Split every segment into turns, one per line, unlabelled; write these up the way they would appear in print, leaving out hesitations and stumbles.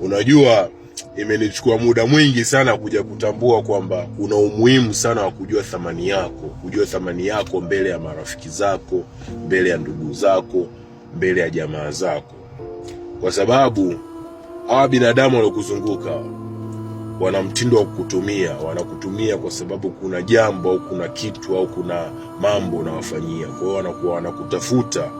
Unajua, imenichukua muda mwingi sana kuja kutambua kwamba kuna umuhimu sana wa kujua thamani yako, kujua thamani yako mbele ya marafiki zako, mbele ya ndugu zako, mbele ya jamaa zako, kwa sababu hawa binadamu waliokuzunguka wana mtindo wa kukutumia. Wanakutumia kwa sababu kuna jambo au kuna kitu au kuna mambo unawafanyia. Kwa hiyo wanakuwa wanakutafuta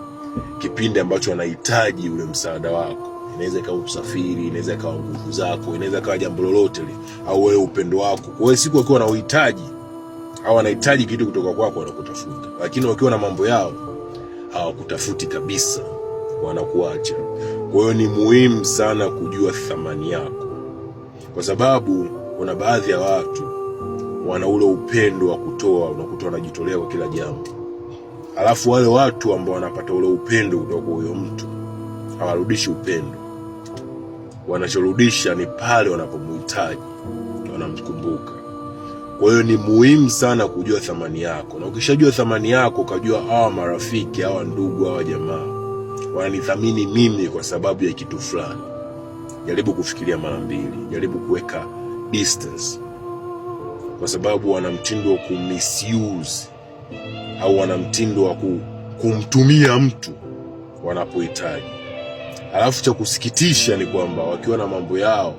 kipindi ambacho wanahitaji ule msaada wako. Inaweza ikawa usafiri, inaweza ikawa nguvu zako, inaweza ikawa jambo lolote lile, au wewe upendo wako. Kwa hiyo siku wakiwa na uhitaji au wanahitaji kitu kutoka kwako, wanakutafuta, lakini wakiwa na mambo yao hawakutafuti kabisa, wanakuacha. Kwa hiyo ni muhimu sana kujua thamani yako, kwa sababu kuna baadhi ya watu wana ule upendo wa kutoa, unakuta wanajitolea kwa kila jambo, alafu wale watu ambao wanapata ule upendo kutoka kwa huyo mtu hawarudishi upendo. Wanachorudisha ni pale wanapomhitaji, wanamkumbuka. Kwa hiyo ni muhimu sana kujua thamani yako, na ukishajua thamani yako, ukajua hawa marafiki, hawa ndugu, hawa jamaa wananithamini mimi kwa sababu ya kitu fulani, jaribu kufikiria mara mbili, jaribu kuweka distance, kwa sababu wana mtindo wa kumisuse au wana mtindo wa kumtumia mtu wanapohitaji. Alafu cha kusikitisha ni kwamba wakiwa na mambo yao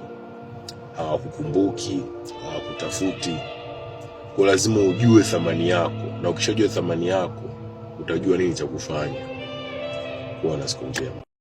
hawakukumbuki, hawakutafuti. Kwa lazima ujue thamani yako, na ukishajua thamani yako utajua nini cha kufanya. Kuwa na siku njema.